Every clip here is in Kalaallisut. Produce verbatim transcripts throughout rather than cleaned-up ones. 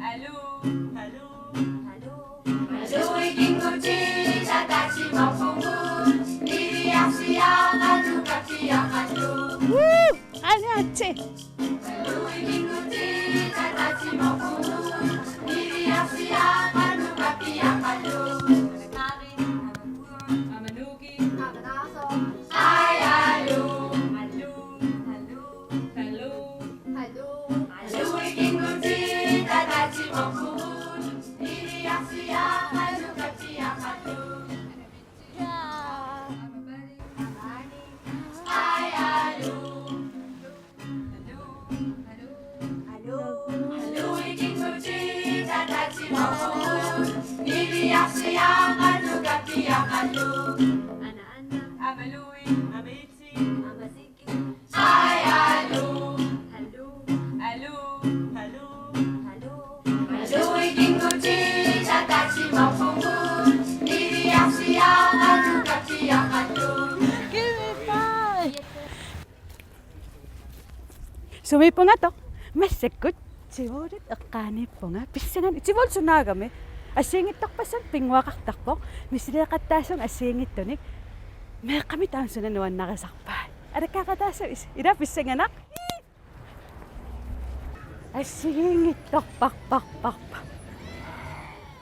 Aluu, aluu, aluu. Aluu, ikinngutit ataatsimorpugut, niviarsiaralugappiaq aluu. Woo! Anaatsi. Aluu, ikinngutit ataatsimorpugut, niviarsiaralugappiaq aluu. Amaluu. Ai aluu. Aluu, aluu. Aluu. Aluu, ikinngutit ataatsimorpugut, niviarsiaralugappiaq aluu. Ai aluu. Aluu, ikinngutit ataatsimorpugut, niviarsiaralugappiaq aluu. Amalui, amitsi, amasiki. Ai aluu. Aluu, aluu, aluu. Aluu, ikinngutit ataatsimorpugut, niviarsiaralugappiaq aluu. Give it five. Sumiippunga taava? Massakkut Tivolit eqqaaniippunga. Pissanganaq Tivolit sunaagami. Assigiinngitsorpassuarnik pinnguaqartarpoq. Misileeqattaassaanga assigiinngitsunik. Meeqqami taanna suna nuannarisarpai. Alakkaaqqataassavissi. Ila pissanganaq. Assigiinngitsorparparparpar.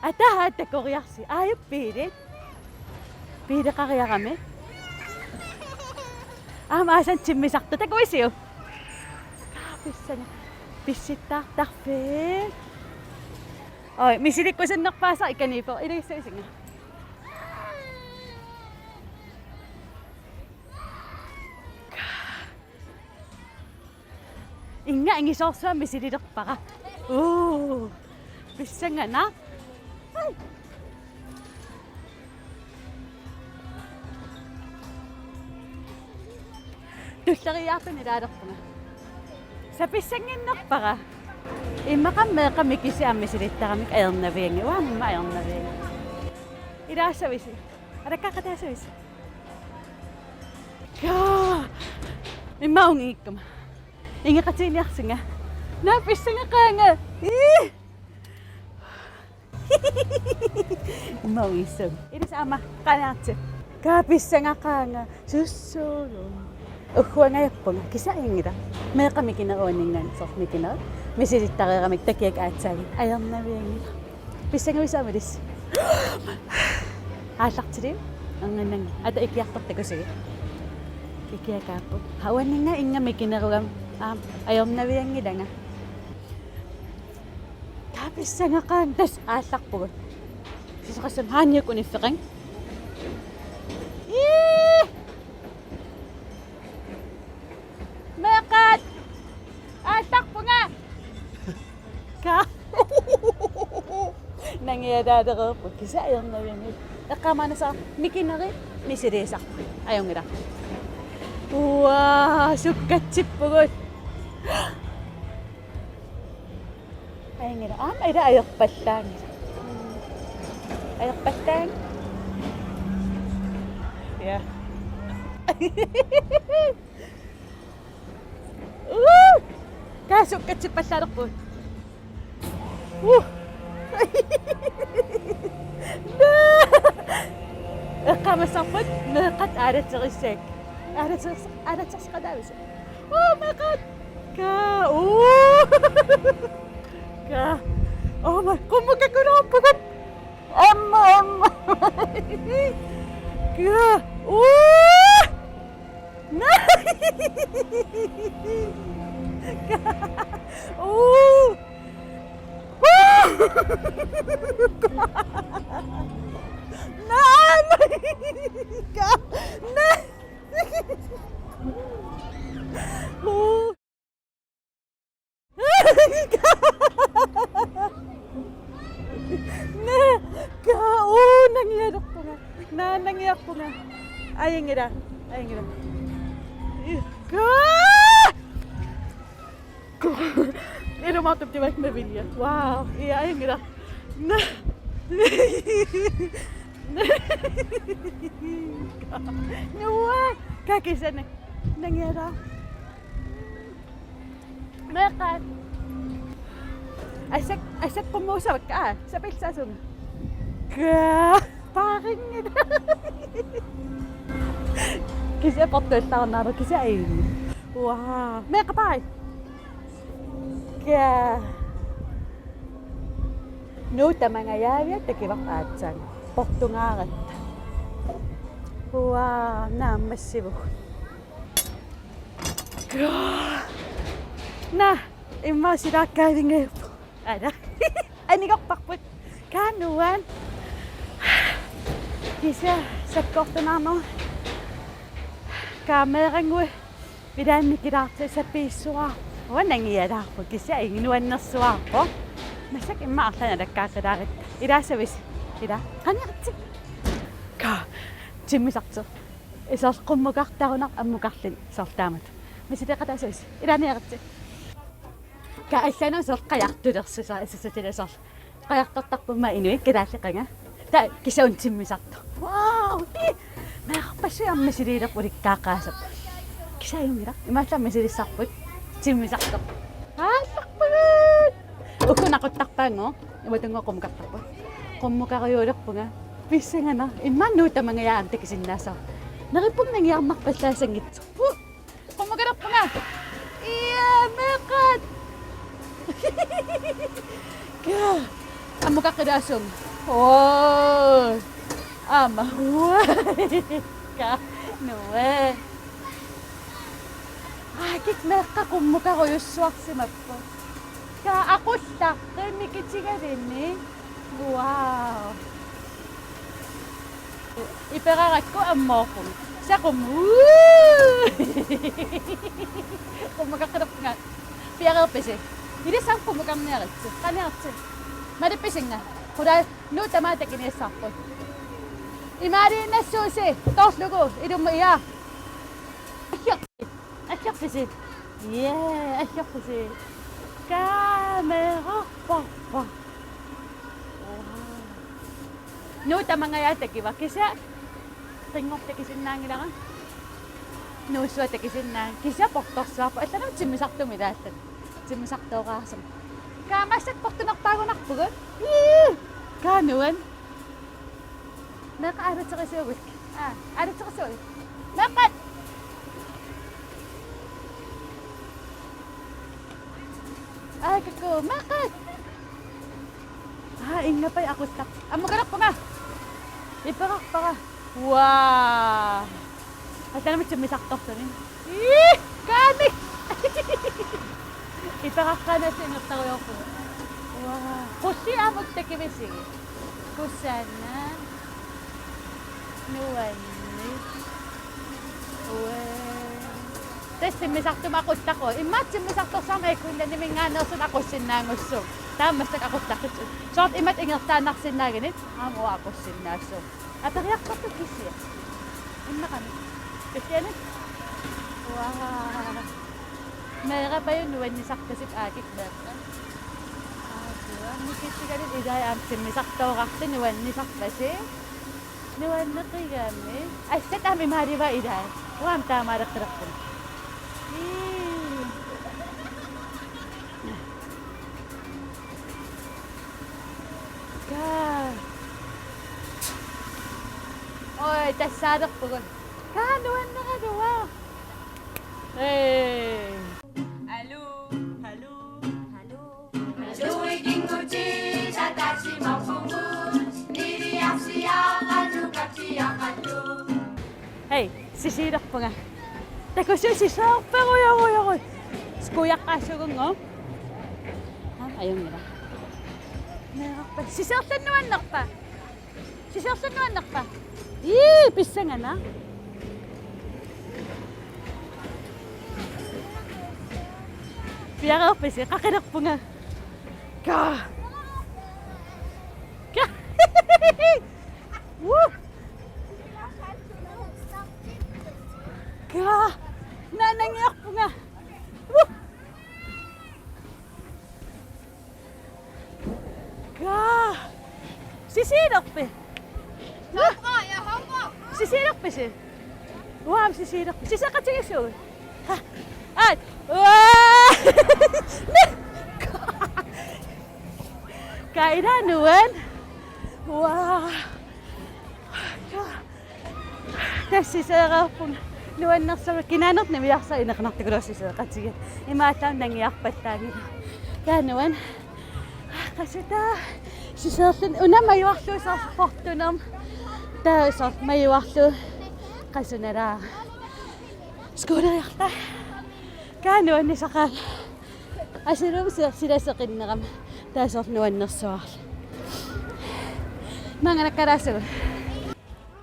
Ataha takoriarsi. Aajuku biili. Biileqariarami. Aamma aasaq timmisartoq takuisiuk? Pissanga. Pissittaartarfik. Oj, misilikkusunnerpaasaq ikaniippoq. Ilagissavisinnga. Innga ingisoorsuaq misililerpara. Uu. Pissanganaq. Ai. Tulleriiaartuni ilaalerpunga. Sapissannginnerpara. Immaqa meeqqat mikisut aamma misilittaramik ajornavianngilaq. Uanga aamma ajornavianngilaq. Ilaassavisi. Alakkaaqqataassavissi. Kaa! Immaqa ungikkuma. Ingeqatigiinniarsinga. Naa pissangaqaanga. Ii! Immaqa ungissaanga. Ilissi aamma qaniarti. Kaa pissangaqaanga. Sussuulu. Ugguangajappunga. Kisianni ajunngilaq. Meeqqat mikineruanninngaanniit soorlu mikinerit. Misilittareeramik takiakkat aatsaat. Ajornavianngilaq. Pissangavisi aamma ilissi? Aallartiliuk? Angannanga. Ata ikiartortakusigit. Ikiakaapput. Haa uanninnga innga mikinerugami. Aamma ajornavianngilanga. Kaa pissangaqaanga tassa aallarpugut. Sisoqassam haanniuk uniffeqanngilaq. Ii! Meeqqat! Aallarpunga! Kaa. Nangialaalereerput kisianni ajornavianngilaq. Eqqaamaannassara mikinerit misiliisarput. Ajunngilaq. Uaa, sukkatsippugut. Ajunngilaq. Aamma ila ajorpallaanngilaq. Ajorpallaanngilaq. Ja. Uu! Kaa sukkatsippallaalerpugut. Uu! Eqqaamassavarput meeqqat aalaterissaaq. Aalateris-, aalaterseqataavisi. Uu, meeqqat! Kaa, uu! Kaa. Oh my, qummukakuluuppugut. Aamma, aamma. Kaa, uu! Uu! Naamik! Kaa! Naa! Uu! Naa, kaa, uu, nangialerpunga. Naa, nangiarpunga. Ajunngilaq, ajunngilaq. Kaa! Ilumoortumik tivaik mavilia. Wow, ja, ajunngilaq. Naa. Nuua, kakisani. Nangialaa. Meeqqat. Assak, assak qummuusavakka, aa, sapilsaasunga. Kaa, paarinngit. Kisianni portuallarnaaru, kisianni ajunngilaq. Wow, meeqqat bye. Kaa. Nuup tamangajaaviat takivarput aatsaat. Portungaaratta. Wow, naammassivugut. Kaa. Naa, immaqa silaakkaavingajappoq. Ala. Anigorparput. Kaa nuann'. Kisianni sakkortunaarneq. Kaa meerannguit ilaannikilaartut sapiissuarput. Uanga nangialaarpoq kisianni nuannersuarpoq. Massakkut immaqa arlaannik alakkaaqqilaaritta. Ilaassavissi. Ila. Qaniarti. Kaa. Timmisartoq. Iserl qummukartarunaq ammukarluni soorlu taamatut. Misileqataassavisi. Ilaaniaritsi. Kaa allanut soorlu qajartulersusaa isissutilasoorlu. Qajartortarput aamma inuit kalaallit qanga. Taava kisianni una timmisartoq. Wow! Ii! Meerarpassuit aamma misiliilerput ulikkaaqqaasap. Kisianni ajunngilaq. Imaallaat misilissarput. Timmisartoq. Aallarpagut! Ukua aquttarpaannguaq. Imatunngooq qummukartarpunga. Qummukarujuulerpunga. Pissanganaq. Immaqa Nuup tamangajaaviat takusinnaassavat. Neriuppunga nangiarnarpallaassanngitsoq. Uh! Qummukalerpunga. Ia, meeqqat. Kaa. Ammukaqqilaassuunga. Oo. Aamma. Kaa. Nuann'. Aa, kik meeqqat qummukarujussuarsimapput. Kaa aqullaq qimikitigalini. Wow. Iperarakku ammoorpunga. Saqum. Uu! Qummukaqqilerpunga. Piareerpisi? Ilissi qummukarniaritsi. Qaniarti. Malippisinga. Qulaa Nuup tamaat takuniassavarput. Imaaliinnassuusi. Toorlugu. Ilumut ia. Aggerpisi? Aggerpisi? Jee, aggerpisi. Kaa meerarpassuit. Wow. Nuup tamangajaat takiva kisianni. Qinngortoq takusinnaanngilara. Nuussuaq takusinnaanngilaq. Kisianni portorsuarput. Allanut timmisartumik ilaalluta. Timmisartooraasumik. Kaa massakkut portunerpaagunarpugut. Ii! Kaa nuann'. Meeqqat aalaterisuugut. Aa, aalaterisuugut. Meeqqat! Aa, kakku, meeqqat! Aa, ingapai aqullaq. Ammukalerpunga. Iperarpara. Waa. Allanut timmisartorluni. Ii, kaani. Iperarpaanassi ingerlarujoorpugut. Waa. Qulliit aamma takuvisigit. Kusanaq. Nuanneq. Uaa. Tassa timmisartumik aqullaqu. Immaqa timmisartorsuarmik Air Greenlandiminngaanneersumik aqussinnaanngussuugut. Taava massakkut aqullaqqissut. Soorlu imatut ingerlaannarsinnaaguni. Aamma uanga aqussinnaassooq. Aperiartortut kisianni. Immaqami. Kisianni. Uaa. Meerapajuk nuannisarpasippoq aakik meeqqat. Aa, tuammikittigalit ilai aamma timmisartoorartut nuannisarpasi. Nuanneqigami. Assat aamma imaalivaa ilai. Uanga aamma taamaaleqqilerpunga. Ii. Kaa. Oi, tassaalerpugut. Kaa nuanneraluaq. Ee. Aluu, aluu, aluu. Aluu, ikinngutit ataasimaarpugut. Niliarsiaqqallu, kappiaqqallu. Hej, Cecilerpunga. Takusiuk sisoorperujorujoruj. Skujaqqaassugunngooq. Aa, ajunngilaq. Meerarpa. Siseerlunnuannerpa? Siseerlunnuannerpa? Ii, pissanganaq. Piareerpisi? Qaqilerpunga. Kaa. Kaa. Woo. Kaa. Naananngiarpunga. Woo. Kaa. Cecilerpisi? Cecilerpisi? Uanga Cecilerpisi. Siseeqatigiissuugut. Haa. Ai. Uaa. Kaila nuan. Wow. Tassa siseereerpunga. Nuannersuaq kinaanertik niviarsa ineqanartikulu siseeqatiga. Imaattaan nangiarpattaanngilaq. Kaa nuan. Qasutaa. Siseerluni una majuarlugu soorlu portunerma. Taava soorlu majuarlugu. Qasunalaa. Skuuleriarta. Kaa nuannisaqaanga. Asalumi sisersilaseqinnerama. Taava soorlu nuannersuarlu. Maanga nakkalaassagut.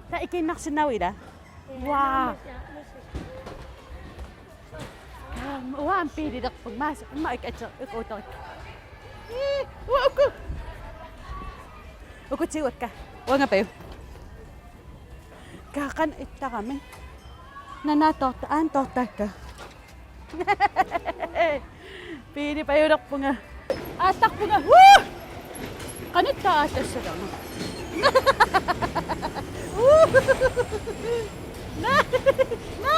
Taava ikiinnarsinnaavit ilaa? Wow. Kaa, uanga biililerpunga. Maas, imma ik atser, ik uterik. Ii, uanga uku. Uku tiguakka. Uanga paju. Kaa qanoq ittarami. Nana toorta, aana toortaakka. Biili pajulerpunga. Aallarpunga. Woo! Qanoq ittaa aallassalama. Woo! Na! Na!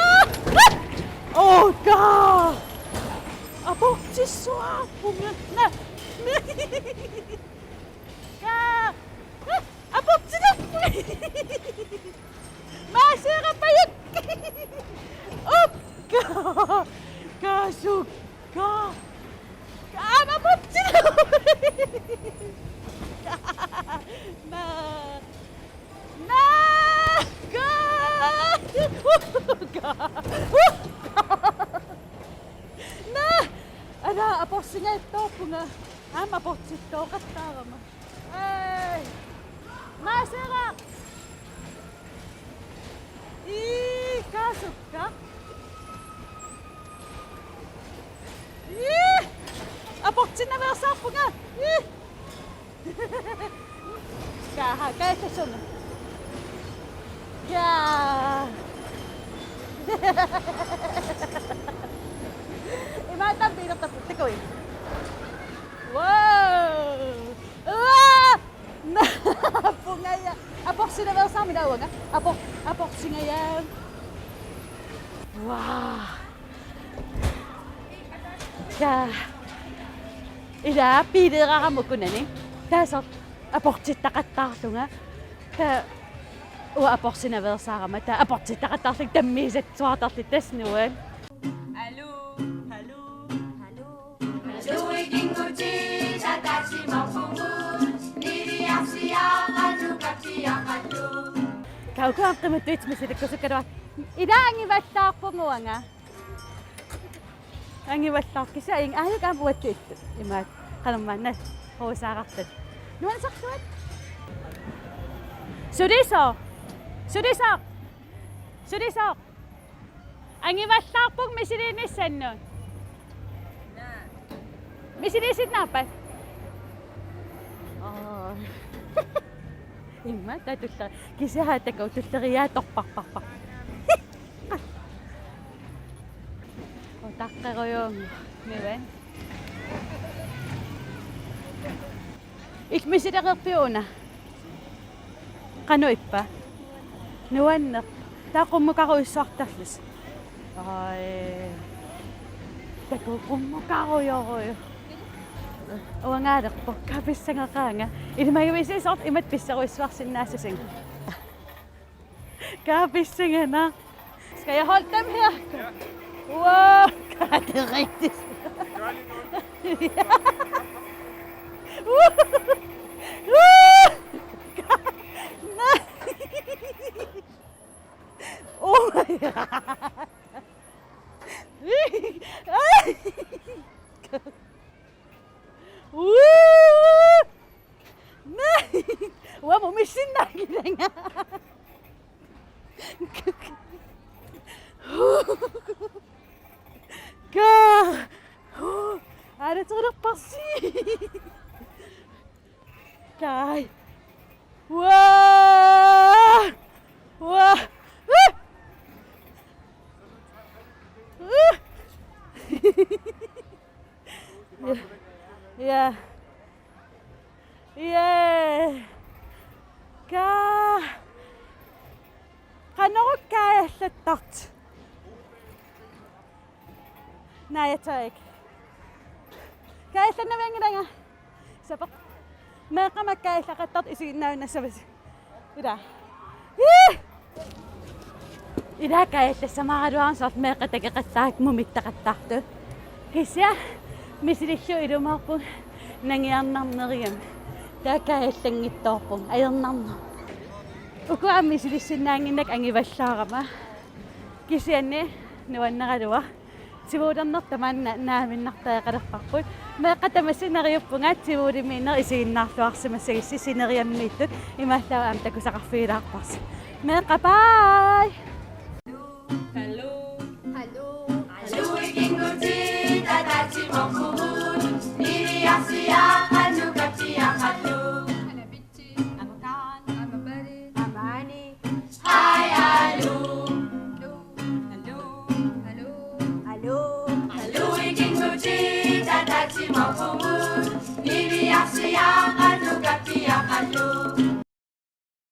Oh, kaa! Aportissuarpunga. Na! Kaa! Aportilerpunga. Maaseeraq pajuk. Ukka. Kaasukka. Aamma aportilerpunga. Naa. Naa. Kaa. Ukka. Naa. Ala aporsingaattoorpunga. Aamma aportittooqattaarama. Ei! Maaseeraq! Ii, kaasukka. Ii! Aportinnaveersaarpunga. Ii! Kaa, kaa, kaa, kaa. Imaattaan biilertarput, takuuk. Wow! Uaa! Naa, pungaja. Aporsinnaveersaarami taava uanga. Apor-, aporsingaja. Wow. Kaa. Ilaa biileerarama ukunani. Taava soorlu aportittaqattaarlunga. Kaa. Uanga aporsinnaveersaarama. Taa aportittaqattaarlunga tammiisatsuartarli tassa nuan. Aluu, aluu, aluu. Kaa uku aamma qimattuit misilikkusukkaluartut. Ilaa angivallaarpunga uanga. Angivallaarpoq kisianni aajuku aamma uattut imaattoq. Qanormaanna ruusaarartut. Nuannersuat. Sulisooq. Sulisooq. Sulisooq. Angivallaarpunga misiliinissannut. Misiliisinnaappat? Aa. Immaqa taava tulleriiaat, kisianni takuuk tulleriiaat torparparpara. Utaqqerujuunnguaq, nuan. Illit misilereerpit una? Qanoq ippa? Nuannerpoq. Taava qummukarujussuartarlusi. Ai. Takuuk qummukarujorujuk. Uangaalerpoq, kaapissangaqaanga. Ilimagivisiuk soorlu imatut pissorujussuarsinnaassasunga? Kaapissangana. Skal jeg holde dem her? Ja. Wow, det er rigtigt. Wow. Wow. Nej. Oh my God. Wow. Uanga mumissinnaanngilanga. Kaa. Aalaterilerparsi. Kai. Uaa. Uaa. Uh. Uh. Ja. Ja. Kaa. Qanoruna kaajallattartut? Naa, jeg tør ikke. Kaajallannavianngilanga. Sapeq. Meeqqat aamma kaajallaqqattartut isiginnaajunnassavasi. Ila. Ii! Ila kaajallassamaaraluarama soorlu meeqqat takoqattaartut mumittaqattaartut. Kisianni misilillugu ilumoorpunga nangiarnarneriami. Taava kaajallanngitsoorpunga ajornarneq. Ukua misilissinnaannginnakku angivallaarama. Kisianni nuanneraluaq. Tivuulerneq tamanna naaminnartariaqalerparput. Meeqqat tamassi neriuppunga Tivuulimiinneq isiginnaarluarsimassagisi sineriammiittut imaallaat aamma takusaqarfigilaarparsi. Meeqqat bye! Hallo. Hallo.